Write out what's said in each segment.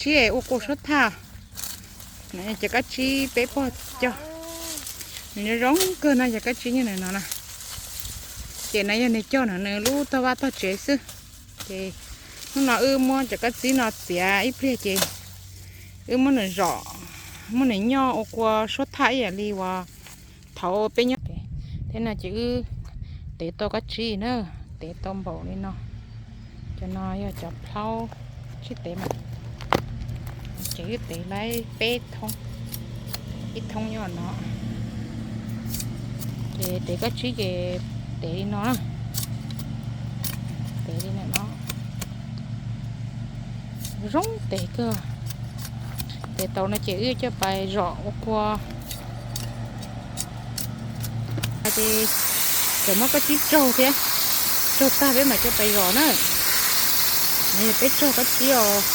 Tsib ua kua suab thaj. Cov kab tsib peb pog cog, nws zoo kawg no, cov kab tsib nyob ntawm no na. Ces no yog nws cog ntawm nws lub tog vaj tog tsev xwb. Ces hnub no wb muab cov kab tsib no txiav ib pliag ces wb muab nws zom, muab nws nyoj ua kua suab thaj ib yam li uas thaum peb nyob. Thiab no ces wb tev tau kab tsib na, tev tau npaum li no. Cov no yog cov plaub tsib tev mas, ces wb tev laib peb thoob, ib thoob nyob no. Ces tev kab tsib ces tev li no, tev li no, zoo tev kawg. Tev tau no ces wb coj pais zom ua kua. Ces tseem muab kab tsib tsaug thiab, tsaug tag peb mam coj pais zom na. Peb tsaug kab tsib os.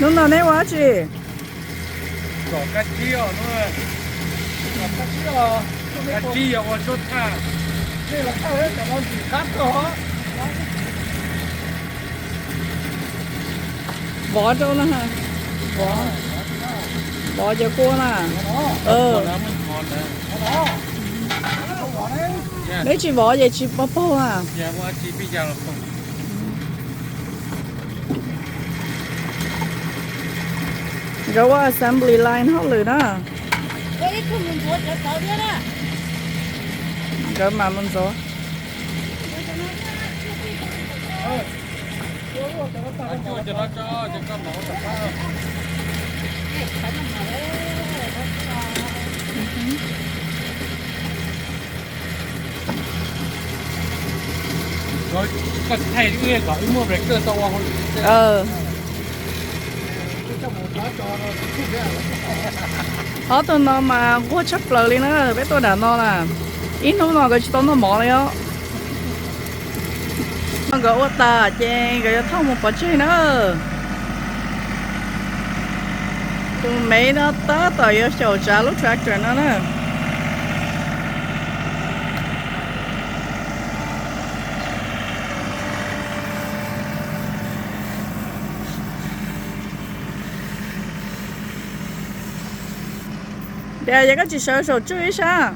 Hnub no neb ua dab tsi? Zom kab tsib os. Kab tsib yog ua suab thaj. Vov rau na. Vov, vov cov kua na. Neb tsis vov ces tsis paug na. Nkawd ua assembly line hauj lwm na. Nkawd mam mus ntxuav. Ob tug no mas nquag tshaj plaws li na, peb tuaj nram no na, ib hnub no nkawd tsis tau noj mov li os. Nkawd ua tas ces nkawd yuav thauj mus pov tseg na. Tus Mev no tab tom yuav xyaum tsav lub tractor no na. Tias yog koj tsis sawv saum tsuj ib sab.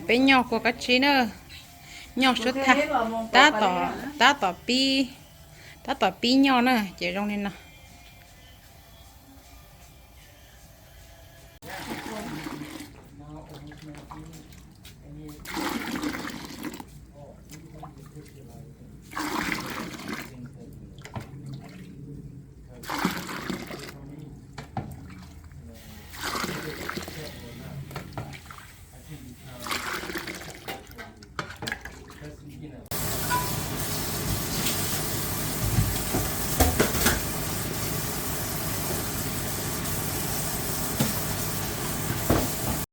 Peb nyoj kua kab tsib na, nyoj suab thaj, tab tom, tab tom pib, tab tom pib nyoj na ces zoo li no.